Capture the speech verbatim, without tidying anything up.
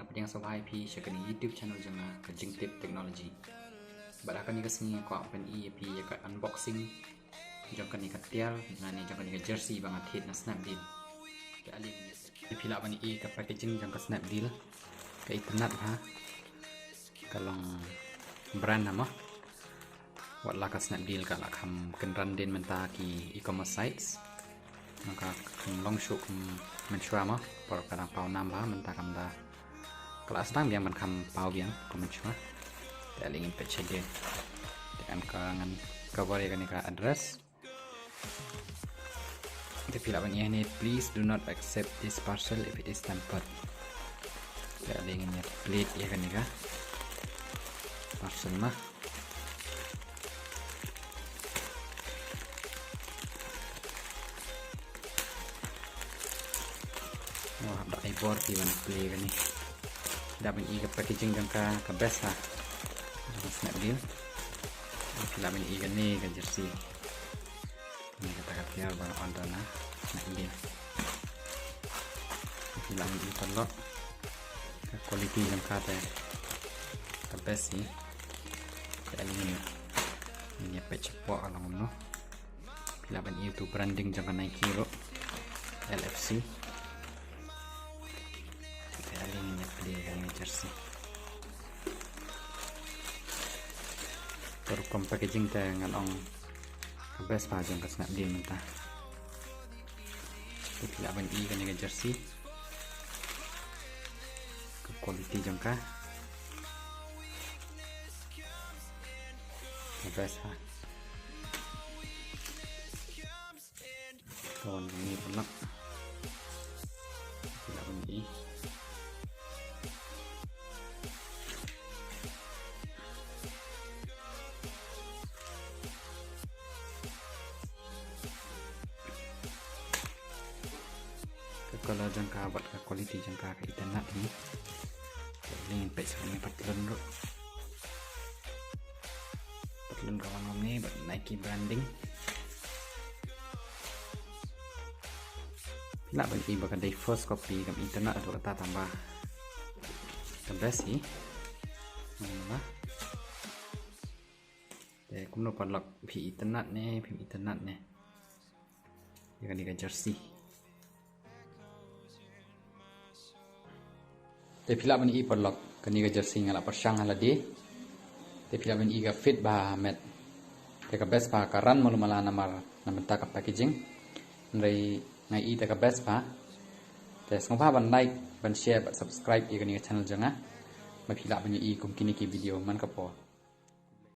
Pdiang sngewbha ïa phi sha kane YouTube channel jong nga, ka Jingtip Technology. Bad ha kane ka sngi nga kwah ban pyni ïa phi ïa ka unboxing jong kane ka tiar, lane jong kane ka jersey ba nga thied na Snapdeal. Te ale ngin ïa peit. Phi lah ban i ka packaging jong ka Snapdeal. Ka itynnad bha. Ka long brand na mo. Wat la ka Snapdeal ka la kham kynran dien mynta ki e-commerce sites. Nangta kam long shuh kum mynshuwa mo, por ka dang paw nam bha, mynta kam da ka la sdang biang ban kham paw biang kum mynshuwa. Te ale ngin peit shadien. Te ngan ka, ngan cover ïa kane ka address. Te phi lah ban i hangne, "Please do not accept this parcel if it is tampered." Te ale ngin ïa plie ïa kane ka parcel mo. Wah, da ai bor phi ban plie kane. Phi lah ban i ka packaging jong ka, ka best ha. Jong Snapdeal. Phi lah ban i kane ka jersey. Kane kata ka tiar ba nga order na Snapdeal. Phi lah ban i paralok. Ka quality jong ka te ka best hi. Te ale ngin ïa peit shapoh ka long kumno. Phi lah ban i uto u branding jong ka Nike ruh, L F C. Te ale ngin ïa plie kane ka jersey. Ka rukom packaging te ngan ong ka best bha jong ka Snapdeal mynta. Te phi lah ban i kane ka jersey. Ka quality jong ka ka best ha. Ka wan kane paralok. Phi lah ban i. Ka color jong ka bad ka quality jong ka ka itynnad hi. Te ale ngin peit sha kane ka patlun ruh. Patlun ka wan kumne bad Nike branding. Phi lah ban i ba ka dei first copy, kam itynnad haduh katta tang ba ka best hi. Namar te kumno paralok, phi itynnad ne phim itynnad ne ïa kane ka jersey? Te phi lah ban i paralok, kane ka jersey nga la pyrshang ha lade. Te phi lah ban i ka fit bha ha met. Te ka best bha, ka ran malu mala namar na bynta ka packaging. Hynrei nga i te ka best bha. Te sngewbha ban like, ban share bad subscribe ïa kane ka channel jong nga, ba phi lah ban i kum kine ki video man ka por.